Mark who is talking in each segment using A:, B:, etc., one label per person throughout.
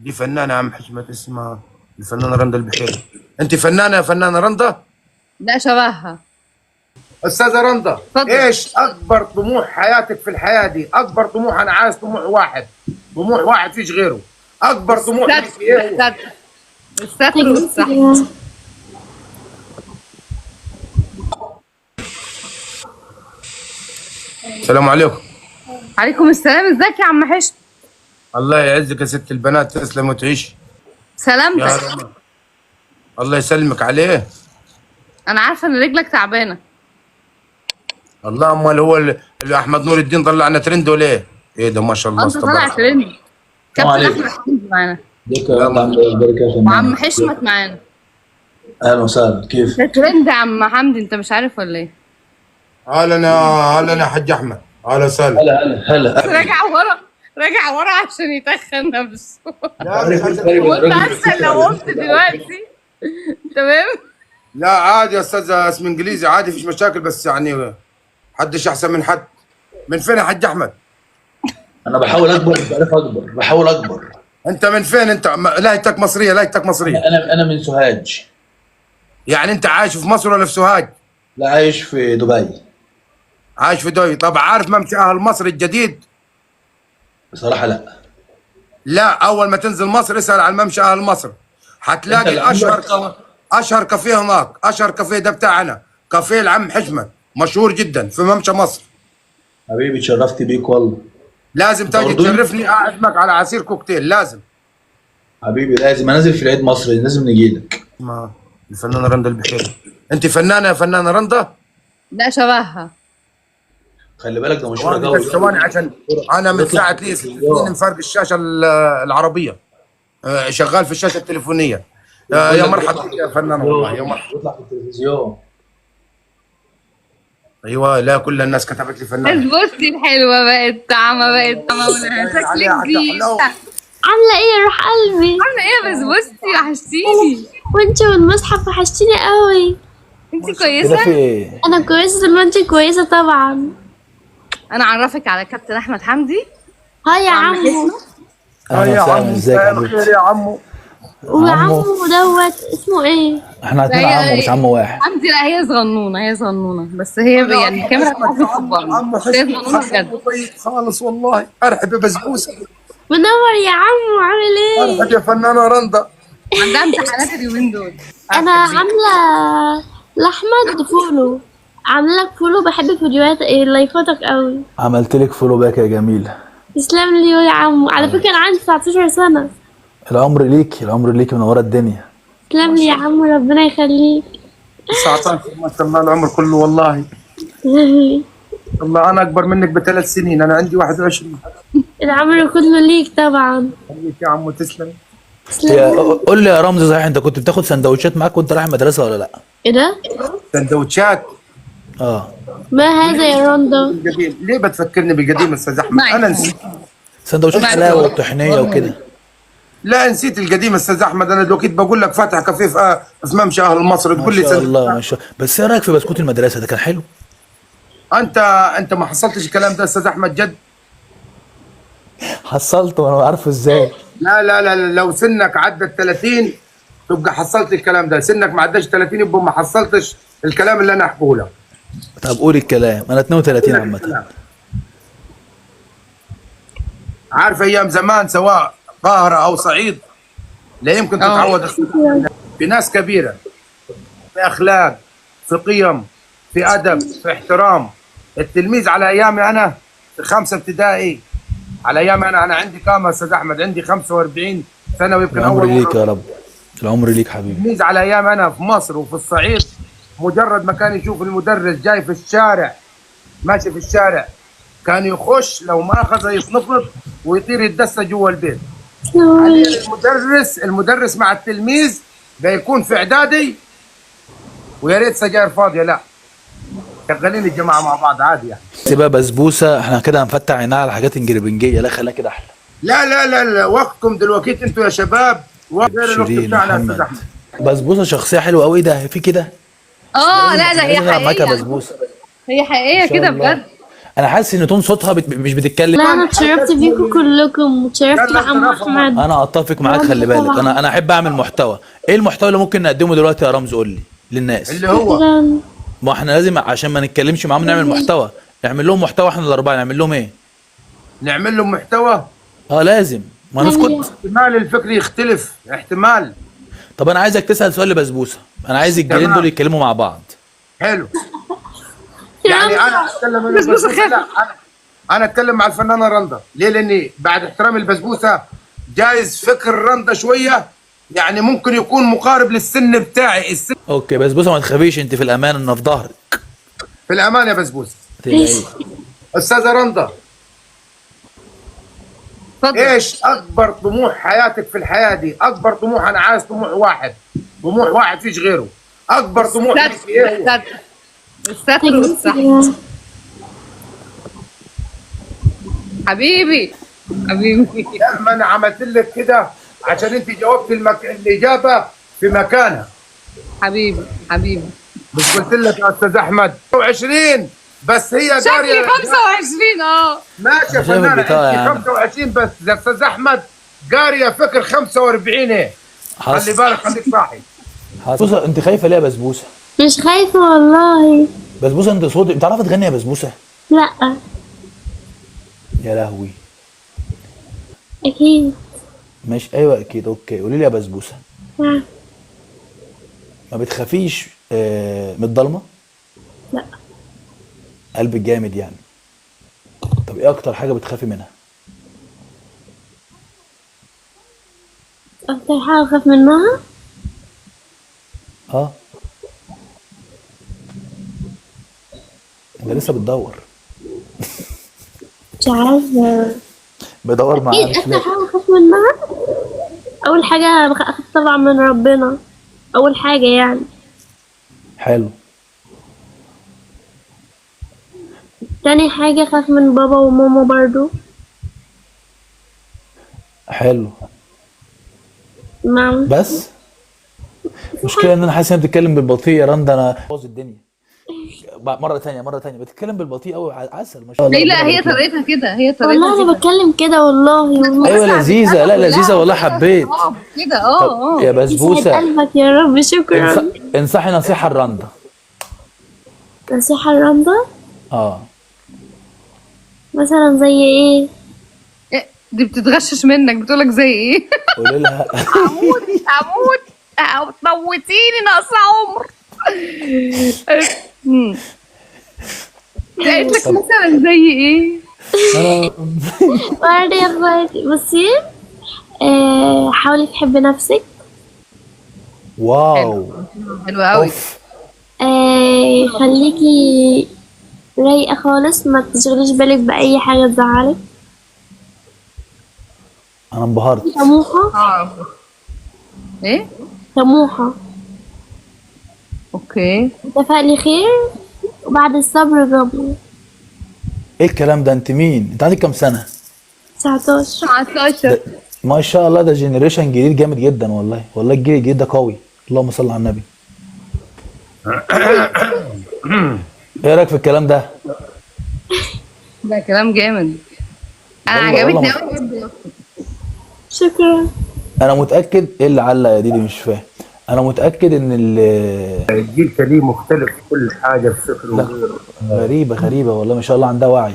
A: دي فنانة يا عم حشمت، اسمها الفنانة رندا البحيري. انت فنانة يا فنانة رندا؟
B: لا شبهها.
A: استاذه رندا،
B: اتفضل.
A: ايش اكبر طموح حياتك في الحياة دي؟ اكبر طموح، انا عايز طموح واحد، طموح واحد فيش غيره. اكبر طموح ليك ايه هو؟
B: الستر، الستر، الستر والصحة.
A: السلام عليكم.
B: عليكم السلام، ازيك يا عم حشمت؟
A: الله يعزك يا ست البنات، تسلم وتعيش يا
B: سلامتك.
A: رب. الله يسلمك عليه.
B: انا عارفه ان رجلك تعبانة.
A: الله، امال هو اللي احمد نور الدين طلعنا ترند ولا ايه؟ ايه ده ما شاء الله،
B: انت طالع
A: استبارك.
B: ترند. كابتن
C: عليكم.
B: احمد حمدي معانا.
C: ازيك يا رب، عامل ايه؟ اخبارك يا فنان؟
B: وعم حشمت معانا.
C: اهلا وسهلا، كيف؟
B: ده ترند يا عم حمدي، انت مش عارف ولا ايه؟
A: اهلا اهلا يا حاج احمد، اهلا وسهلا.
C: هلا هلا هلا.
B: راجع ورا، راجع ورا عشان يتخن نفسه.
A: لا مش عايز-
B: وانت اصلا لو قمت دلوقتي تمام.
A: لا عادي يا استاذ، اسم انجليزي عادي، فيش مشاكل، بس يعني حدش احسن من حد. من فين يا حاج احمد؟
C: انا بحاول اكبر، مش عارف اكبر، بحاول اكبر.
A: انت من فين انت؟ لهجتك مصرية، لهجتك مصرية.
C: انا من سوهاج.
A: يعني انت عايش في مصر ولا في سوهاج؟
C: لا، عايش في دبي.
A: عايش في دبي. طب عارف ممشى اهل مصر الجديد؟
C: بصراحة لا.
A: لا، اول ما تنزل مصر اسال عن ممشى اهل مصر،
C: أنت
A: حتلاقي
C: اللي عندك؟
A: اشهر كافيه هناك، اشهر كافيه ده بتاعنا، كافيه العم حشمت، مشهور جدا في ممشى مصر.
C: حبيبي اتشرفت بيك والله.
A: لازم تجي
C: أردني؟
A: تشرفني، اعزمك على عصير كوكتيل لازم.
C: حبيبي لازم، انا نازل في العيد مصر، لازم نجي لك.
A: ما الفنانة رندا البحيري. انت فنانة يا فنانة رندا؟
B: لا شبهها.
C: خلي بالك ده مشهور
A: ثواني
C: قوي.
A: بس، ثواني عشان انا من
C: بيطلع
A: ساعة
C: في
A: لي 6
C: التلفزيون.
A: سنين مفرق الشاشة العربية، شغال في الشاشة التليفونيه. يا مرحبا بك يا فنانة، والله يا مرحبا.
C: بيطلع في التلفزيون.
A: ايوه، لا كل الناس كتبت لي فنانة.
B: بس بصي الحلوة بقت طعمه، بقت طعمه، شكلك دي.
D: عاملة ايه يا روح قلبي؟
B: عامله ايه يا بسبوستي؟ وحشتيني.
D: وانتي والمصحف وحشتيني قوي.
B: انت
E: كده
B: كويسة؟
E: في ايه؟
D: انا كويسة طول ما انتي كويسة طبعا.
B: انا اعرفك على كابتن احمد حمدي.
D: hi يا عمو.
E: اهلا وسهلا، ازيك يا حبيبتي؟
A: يا عمو.
D: وعمو دوت اسمه ايه؟
E: احنا اتنين
B: لا،
E: عمو مش عمو واحد.
B: حمدي لا، هي صغنونه، هي صغنونه، بس هي يعني الكاميرا بتاعتها بتكبرنا،
A: عمو
B: بس هي صغنونه بجد.
A: طيب خالص والله. ارحب يا بسبوسه.
D: منور يا عمو، عامل ايه؟
A: ارحب يا فنانة رندا.
B: عندها امتحانات اليومين دول.
D: انا عاملة لاحمد follow، عاملة لك follow، بحب فيديوهات ايه لايفاتك قوي.
E: عملت لك follow back يا جميلة.
D: تسلم لي يا عمو. على فكرة انا عندي 19 سنة.
E: العمر ليك، العمر ليك، منورة الدنيا.
D: تسلم لي يا عمو، ربنا يخليك.
A: 19 ما شاء الله، العمر كله والله.
D: تسلم لي.
A: الله، انا اكبر منك بثلاث سنين، انا عندي 21.
D: العمر كله ليك طبعا.
A: خليك يا عمو، تسلم.
D: تسلم
E: يا
D: لي.
E: قول لي يا رمزي، صحيح انت كنت بتاخد سندوتشات معاك وانت رايح المدرسة ولا لا؟
D: ايه ده؟
A: سندوتشات
E: اه.
D: ما هذا يا رندا؟
A: القديم، ليه بتفكرني بالقديم استاذ احمد؟ انا نسيت.
E: سندوتشات حلاوة وطحينية وكده.
A: لا نسيت القديم استاذ احمد، انا دلوقتي بقول لك فاتح كافيه في ممشى اهل مصر،
E: ما
A: تقول لي
E: شاء
A: سندوتشات.
E: الله ما شاء الله. بس ايه رايك في بسكوت المدرسة ده، كان حلو؟
A: انت ما حصلتش الكلام ده استاذ احمد جد؟
E: حصلته وانا عارفه ازاي.
A: لا لا لا لا، لو سنك عدى ال 30 تبقى حصلت الكلام ده، سنك ما عداش 30 يبقى ما حصلتش الكلام اللي انا احكيه لك.
E: طب قول الكلام، انا 32 عامة.
A: عارف ايام زمان سواء قاهرة او صعيد لا يمكن تتعود. في ناس كبيرة، في اخلاق، في قيم، في ادب، في احترام. التلميذ على ايامي انا في خمسة ابتدائي، على ايامي انا عندي كام يا استاذ احمد؟ عندي 45 سنة، ويمكن
E: العمر
A: اول
E: ليك
A: مرة
E: يا رب، العمر ليك حبيبي.
A: التلميذ على ايام انا في مصر وفي الصعيد، مجرد ما كان يشوف المدرس جاي في الشارع، ماشي في الشارع، كان يخش لو ما اخذه يتنفض ويطير يتدسى جوا البيت. المدرس مع التلميذ بيكون في اعدادي، ويا ريت سجاير فاضية، لا شغالين الجماعة مع بعض عادي يعني.
E: سيبها بسبوسه، احنا كده هنفتح عينينا على حاجات انجربنجيه، لا خليها كده احلى.
A: لا لا لا لا، وقتكم دلوقتي انتوا يا شباب غير الوقت
E: شيرين
A: بتاعنا يا استاذ
E: محمد.
A: احمد.
E: بسبوسه شخصية حلوة قوي، ده في كده
B: اه لا لا، هي
E: لازم ألعب معاك يا
B: حقيقية،
E: بسبوسه.
B: هي حقيقية
E: إن شاء
B: كده
E: الله.
B: بجد.
E: انا حاسس ان tone صوتها مش بتتكلم.
D: لا انا اتشرفت بيكم كلكم، واتشرفت بعم احمد.
E: انا اتفق معاك، خلي بالك انا احب اعمل محتوى. ايه المحتوى اللي ممكن نقدمه دلوقتي يا رمز؟ قول لي للناس
A: اللي هو
D: شكرا.
E: ما احنا لازم عشان ما نتكلمش معاهم نعمل محتوى، نعمل لهم محتوى احنا الاربعة، نعمل لهم ايه؟
A: نعمل لهم محتوى.
E: لازم ما نسكت.
A: احتمال الفكر يختلف، احتمال.
E: طب انا عايزك تسال سؤال لبسبوسه، انا عايز الجيلين دول يتكلموا مع بعض.
A: حلو. يعني انا اتكلم
B: بسبوسه.
A: لا انا اتكلم مع الفنانة رندا، ليه؟ لاني بعد احترام البسبوسه جايز فكر رندا شوية يعني ممكن يكون مقارب للسن بتاعي. السن
E: okay بسبوسه ما تخافيش، انت في الامان، انا في ظهرك.
A: في الامان يا بسبوسه.
E: تقلقيش.
A: استاذه رندا،
B: اتفضل.
A: ايش اكبر طموح حياتك في الحياة دي؟ اكبر طموح، انا عايز طموح واحد، طموح واحد فيش غيره. اكبر طموح ليك ايه هو؟
B: الستر والصحة. حبيبي حبيبي.
A: لا ما انا عملت لك كده عشان انت جاوبت الاجابة في مكانها.
B: حبيبي حبيبي.
A: مش قلت لك يا استاذ احمد 20 بس هي
B: شكلي 25.
A: ماشي يا
E: شايف
A: فنانة،
E: البطاقة يا
A: انت
E: عم.
A: 25 بس يا استاذ احمد قارية فكر 45. ايه خلي بالك، خليك صاحي.
E: بسبوسه انت خايفة ليه يا بسبوسه؟
D: مش خايفة والله.
E: بسبوسه انت صوتك، بتعرفي تغني يا بسبوسه؟
D: لا.
E: يا لهوي.
D: اكيد.
E: ماشي ايوه اكيد. okay قولي لي يا بسبوسه، ما بتخافيش من الضلمة؟
D: لا.
E: قلبك جامد يعني. طب ايه اكتر حاجة بتخافي منها؟
D: اكتر حاجة اخاف منها
E: انت لسه بتدور.
D: مش عارفه.
E: بدور مع
D: اكيد اكتر حاجة بخاف منها، اول حاجة بخاف طبعا من ربنا، اول حاجة يعني.
E: حلو.
D: تاني حاجة اخاف من بابا وماما برضو.
E: حلو.
D: نعم.
E: بس مشكلة ان انا حاسس انها بتتكلم بالبطيء يا رندا، انا بوظ الدنيا. مرة تانية مرة تانية، بتتكلم بالبطيء قوي، عسل ما شاء الله.
B: لا هي طريقتها كده، هي طريقتها
D: والله انا بتكلم كده والله والله.
E: ايوه لذيذة، لا لذيذة والله، حبيت
B: كده.
E: يا بسبوسة
D: يسعد قلبك يا رب، شكرا.
E: انصحي نصيحة لرندا.
D: نصيحة لرندا؟ مثلا زي ايه؟
B: دي بتتغشش منك، بتقولك زي ايه؟
E: قولي لها
B: هموت هموت تموتيني، ناقصة عمر. قالت لك مثلا زي ايه؟
D: وردة يا اخواتي. بصي، حاولي تحبي نفسك.
E: wow
B: حلو قوي.
D: خليكي رايقة خالص، ما تشغليش بالك بأي حاجة تزعلك.
E: انا انبهرت.
D: طموحة.
B: ايه؟
D: طموحة.
B: okay.
D: تفائلي خير وبعد الصبر جبر.
E: ايه الكلام ده؟ انت مين؟ انت عندك كام سنة؟
D: 19.
B: 19.
E: ما شاء الله، ده generation جديد جامد جدا والله. والله الجيل الجديد ده قوي، اللهم صل على النبي. ايه رايك في الكلام ده؟
B: ده كلام جامد، انا عجبتني قوي.
D: شكرا.
E: انا متاكد ايه اللي علق يا ديدي مش فاهم. انا متاكد ان
A: الجيل كليه مختلف في كل حاجة، في فكرة وغيره.
E: غريبة غريبة والله، ما شاء الله عندها وعي،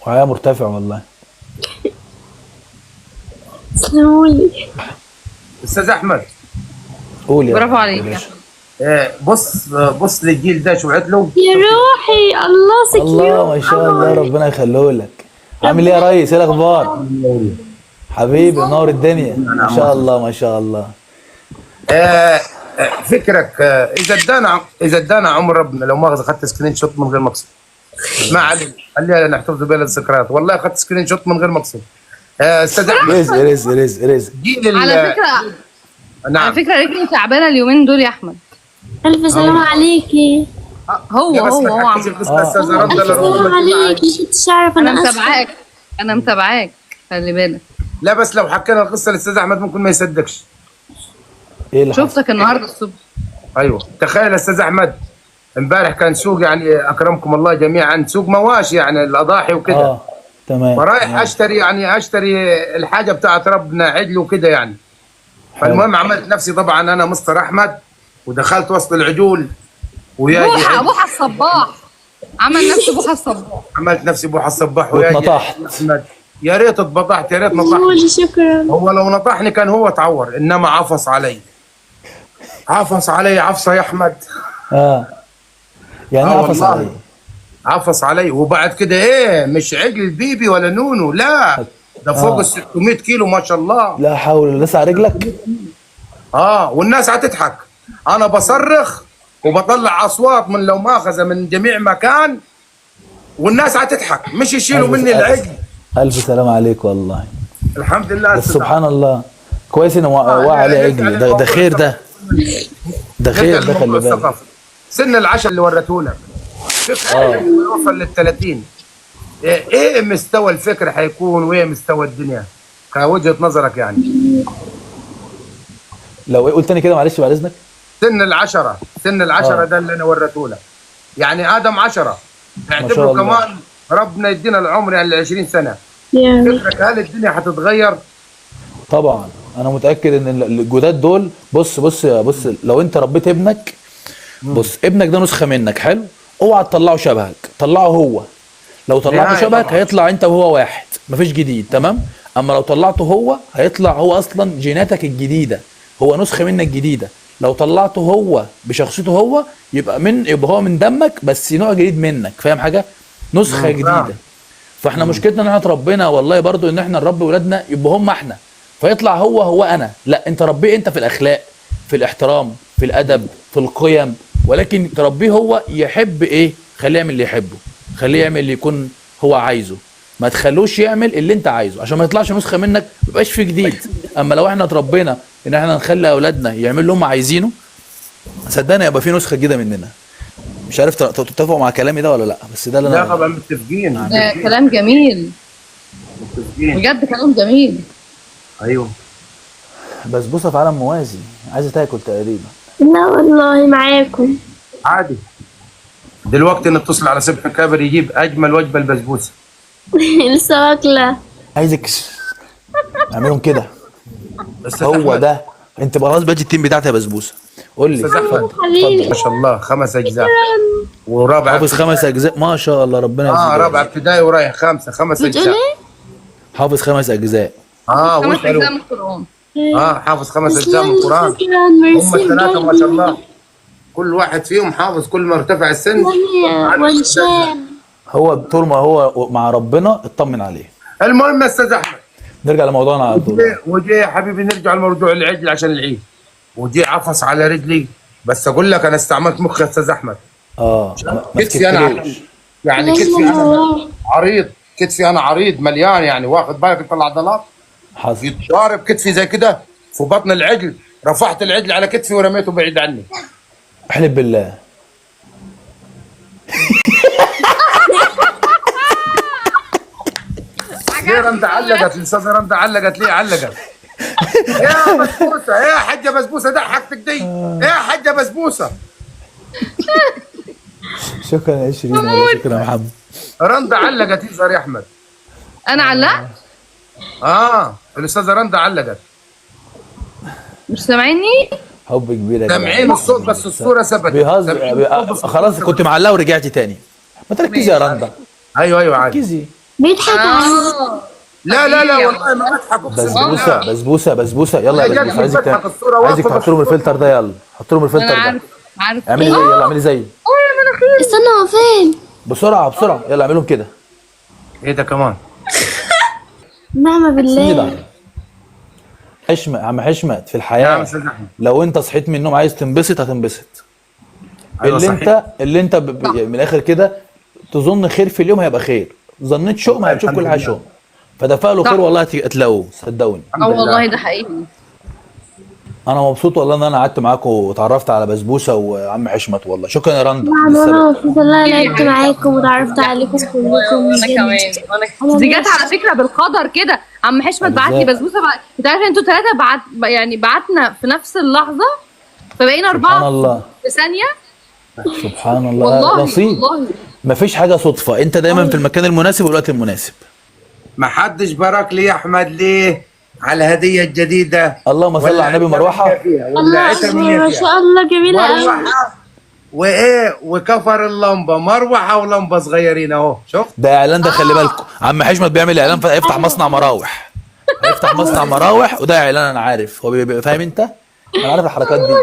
E: وعيها مرتفع والله.
D: تسلمولي.
A: استاذ احمد
E: قول يا
B: برافو عليك.
A: بص بص للجيل ده شو عدله له
D: يا روحي، الله سكيور.
E: الله ما شاء الله، ربنا يخليه لك. عامل ايه يا ريس؟ ايه الاخبار؟ حبيبي نور الدنيا ما شاء الله ما شاء الله.
A: فكرك اذا ادانا عمر ربنا، لو مؤاخذة اخذت screenshot من غير مقصد، ما علينا، خليها نحتفظ بها للذكريات. والله اخذت screenshot من غير مقصد. استاذ احمد،
E: رزق رزق رزق رزق.
A: جيل
B: على فكرة.
A: نعم.
B: على فكرة رجلي تعبانة اليومين دول يا احمد.
D: الف سلامه عليكي.
B: هو هو هو
A: الف
D: سلامه عليكي، كنتش اعرف.
B: انا متابعاك، انا متابعاك، خلي بالك.
A: لا بس لو حكينا القصة للاستاذ احمد ممكن ما يصدقش.
E: ايه اللي
B: شفتك النهارده الصبح.
A: ايوه تخيل يا استاذ احمد، امبارح كان سوق يعني اكرمكم الله جميعا، سوق مواشي يعني الاضاحي وكده.
E: تمام.
A: فرايح
E: تمام.
A: اشتري يعني اشتري الحاجة بتاعت ربنا عدل وكده يعني. فالمهم عملت نفسي طبعا انا مستر احمد، ودخلت وسط العجول ويا
B: بوحه بوحه الصباح، عمل نفسه بوحه الصباح.
A: عملت نفسي بوحه الصباح ويا
E: واتنطحت.
A: احمد. يا ريت اتبطحت، يا ريت نطحت.
D: قولي شكرا.
A: هو لو نطحني كان هو اتعور، انما عفص علي، عفص علي عفصه يا احمد.
E: يعني
A: آه
E: عفص
A: والله.
E: عليه.
A: عفص علي. وبعد كده ايه، مش عجل بيبي ولا نونو، لا ده فوق ال 600 كيلو ما شاء الله.
E: لا حول، لسه على رجلك.
A: والناس هتضحك، انا بصرخ وبطلع اصوات من لو مؤاخذة من جميع مكان، والناس هتضحك، مش يشيلوا مني العجل.
E: الف سلام عليك والله.
A: الحمد لله.
E: بس سبحان الله، كويس انه وقع عليه عجل. ده خير، ده خير، ده خلي بالك.
A: سن العشر اللي ورته لك يوصل لل 30، ايه مستوى الفكر حيكون وايه مستوى الدنيا كوجهة نظرك يعني؟
E: لو ايه قلت تاني كده معلش بعد اذنك.
A: سن العشرة، سن العشرة ده اللي انا ورته لك يعني ادم 10 اعتبره
E: الله.
A: كمان ربنا يدينا العمر يعني 20 سنة. فكرك هل الدنيا حتتغير؟
E: طبعا انا متاكد ان الجداد دول، بص بص بص، لو انت ربيت ابنك، بص ابنك ده نسخه منك، حلو، اوعى تطلعه شبهك، طلعه هو. لو طلعته شبهك
A: طبعا.
E: هيطلع انت وهو واحد، مفيش جديد، تمام؟ اما لو طلعته هو هيطلع هو اصلا جيناتك الجديدة، هو نسخه منك جديدة. لو طلعته هو بشخصيته هو يبقى من، يبقى هو من دمك بس نوع جديد منك، فاهم حاجة؟ نسخه جديدة. فاحنا مشكلتنا ان احنا اتربينا والله برضو ان احنا نربي ولادنا يبقى هم احنا، فيطلع هو هو انا. لا، انت ربيه انت في الاخلاق، في الاحترام، في الادب، في القيم، ولكن تربيه هو يحب ايه، خليه يعمل اللي يحبه، خليه يعمل اللي يكون هو عايزه، ما تخلوش يعمل اللي انت عايزه عشان ما يطلعش نسخه منك، ما يبقاش في جديد. اما لو احنا اتربينا ان احنا نخلي اولادنا يعملوا اللي هم عايزينه، صدقني يبقى في نسخه جديدة مننا. مش عارف تتفقوا مع كلامي ده ولا لا، بس ده اللي انا.
A: لا طبعا متفقين.
B: كلام جميل
A: متفقين
B: بجد، كلام جميل.
A: ايوه.
E: بسبوسه في عالم موازي، عايزه تاكل تقريبا.
D: لا والله معاكم
A: عادي. دلوقتي نتصل على صبحي كابر يجيب اجمل وجبة البسبوسه.
D: لسه واكله.
E: عايزك اعملهم كده.
A: بس
E: هو ده انت بقى خلاص بقيت ال team بتاعتي يا بسبوسه. قول لي
A: اتفضل
D: حبيبي.
A: ما شاء الله 5 اجزاء ورابعه
E: حافظ 5 اجزاء ما شاء الله، ربنا يزيدك.
A: رابعه ابتدائي ورايح 5
D: بتقول
A: اجزاء.
D: ايه؟
E: حافظ 5 اجزاء.
B: 5 اجزاء من القران.
A: حافظ 5 اجزاء من القران.
D: شكرا ميرسي
A: هم الثلاثة ما شاء الله كل واحد فيهم حافظ، كل ما ارتفع السن
D: والشام.
E: هو طول ما هو مع ربنا اطمن عليه.
A: المهم يا استاذ احمد
E: نرجع لموضوعنا على طول.
A: وجي يا حبيبي نرجع لموضوع العجل عشان العيد. وجي عفص على رجلي، بس اقول لك انا استعملت مخي يا استاذ احمد. كتفي انا يعني كتفي انا عريض، كتفي انا عريض مليان يعني، واخد بالك انت العضلات؟
E: حصل.
A: ضارب كتفي زي كده في بطن العجل، رفعت العجل على كتفي ورميته بعيد عني.
E: احلف بالله.
A: ليه رندا علقت؟ الاستاذة رندا علقت ليه؟ علقت يا بسبوسه، يا حجه بسبوسه ضحكتك دي، يا حجه بسبوسه.
E: شكرا يا شيرين، شكرا يا محمد.
A: رندا علقت يظهر يا احمد.
B: انا علقت؟
A: الاستاذة رندا علقت.
B: مش سامعيني؟
E: حب كبير يا جماعة.
A: سامعين الصوت بس الصورة ثبتت.
E: بيهزر خلاص، كنت معلقه ورجعت تاني. ما تركزي يا رندا.
A: ايوه عادي.
E: ركزي.
D: بيضحك عليك.
A: لا لا لا والله ما بضحك.
E: بسبوسه بسبوسه بسبوسه، يلا يا بسبوسه، عايزك تحط لهم الفلتر ده، يلا حط لهم الفلتر ده.
B: عارف.
E: اعملي زي، يلا اعملي زي.
D: استنى هو فين؟
E: بسرعة بسرعة، يلا اعملهم كده.
A: ايه ده كمان؟
D: نعمة بالله.
E: حشمة عم حشمت في الحياة، لو انت صحيت من النوم عايز تنبسط هتنبسط.
A: أيوة
E: اللي
A: صحيح.
E: انت اللي انت من الاخر كده تظن خير في اليوم هيبقى خير، ظنيت شؤم هتشوف كل حاجة شؤم. فتفائلوا خير والله هتلاقوه، صدقوني.
B: والله ده حقيقي.
E: انا مبسوط والله ان انا قعدت معاكم واتعرفت على بسبوسه وعم حشمت والله. شكرا يا رندا.
D: انا مبسوطة ان انا لعبت معاكم واتعرفت عليكم كلكم.
B: وانا كمان. وانا دي جت على فكرة بالقدر كده. عم حشمت بعت لي بسبوسه انت عارف انتوا 3 بعت يعني بعتنا في نفس اللحظة، فبقينا 4
E: سبحان الله
B: في ثانية.
E: سبحان الله.
B: والله
E: نصيب.
B: والله
E: مفيش حاجة صدفة، انت دايما في المكان المناسب والوقت المناسب.
A: ما حدش بارك لي يا احمد ليه على الهدية الجديدة؟
E: اللهم صل على النبي. مروحة.
A: فيها
D: الله
A: ولا عتم
D: أكبر، ما
A: فيها.
D: شاء الله، جميلة قوي.
A: مروحة وايه وكفر اللمبة، مروحة ولمبه صغيرين اهو، شفت؟
E: ده اعلان ده، خلي بالكم. عم حشمت بيعمل اعلان، فهيفتح مصنع مراوح. هيفتح مصنع مراوح وده اعلان، انا عارف هو بيبقى فاهم انت، انا عارف الحركات دي.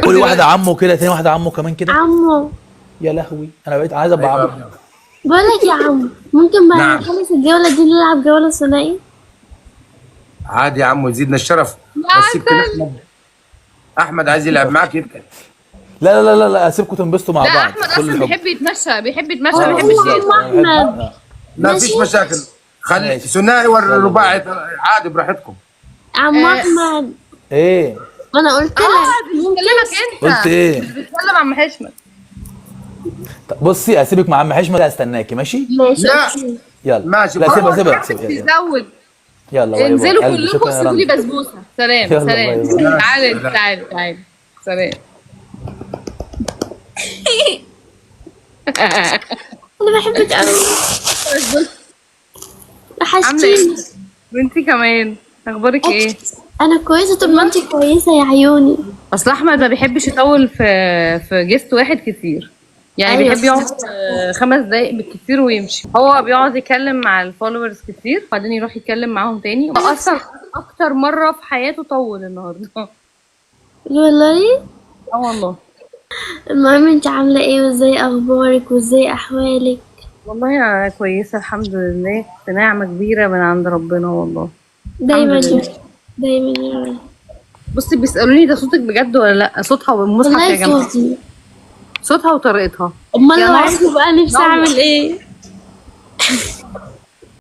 E: كل واحدة عمه كده، تاني واحدة عمه كمان كده.
D: عمو،
E: يا لهوي، انا بقيت عايز ابقى عمه.
D: بقولك يا عمو، ممكن بعد ما
A: نعم.
D: نخلص الجولة دي نلعب جولة ثنائي؟
A: عادي يا عمو، يزيدنا الشرف. بس يمكن احمد عايز يلعب معاك يمكن.
E: لا لا لا لا، اسيبكم تنبسطوا مع
B: لا
E: بعض.
B: احمد
E: كل
B: اصلا
E: الحب.
B: بيحب يتمشى، بيحب يتمشى، ما
D: آه،
B: بيحبش
D: والله.
B: يقعد.
D: احمد.
A: ما فيش
D: ماشي.
A: مشاكل، خلي
E: ماشي.
A: ثنائي والرباعي عادي براحتكم.
D: عمو احمد،
E: ايه؟
D: ما انا قلت لك
B: بيكلمك انت.
E: قلت ايه؟
B: بيتكلم عم حشمت.
E: طب بصي، اسيبك مع عم حشمت، هستناكي ماشي؟
D: ماشي.
A: لا.
D: okay.
E: يلا.
A: ماشي.
E: لا سيبها سيبها
B: حد
E: سيبها. يلا
B: بيزود.
E: يلا bye bye.
B: انزلوا
E: قلبي،
B: كلكم
E: شكرا يا
B: سيبوا لي
E: رنا.
B: بسبوسه. سلام
E: يلا
B: سلام.
E: bye bye.
B: تعالي تعالي تعالي. سلام.
D: انا بحبك قوي.
B: عامله ايه؟
D: وحشتيني.
B: وانتي كمان، اخبارك ايه؟
D: انا كويسة طول ما انت كويسة يا عيوني.
B: اصل احمد ما بيحبش يطول في guest واحد كتير، يعني
D: أيوة.
B: بيحب يقعد 5 دقايق بالكتير ويمشي. هو بيقعد يتكلم مع ال followers كتير، بعدين يروح يتكلم معاهم تاني. هو اصلا اكتر مرة في حياته طول النهارده.
D: والله.
B: اه والله.
D: المهم انت عامله ايه، وازاي اخبارك، وازاي احوالك؟
B: والله انا كويسة الحمد لله، في نعمه كبيرة من عند ربنا والله.
D: دايما
B: الحمد لله.
D: دايما يا رب.
B: بصي بيسالوني ده صوتك بجد ولا لا؟ صوتها والمصحف يا
D: والله
B: جماعة.
D: صوتي.
B: صوتها وطريقتها.
D: امال
B: يا
D: لو
B: نور.
D: عرفوا بقى نفسي
B: نور.
D: اعمل ايه؟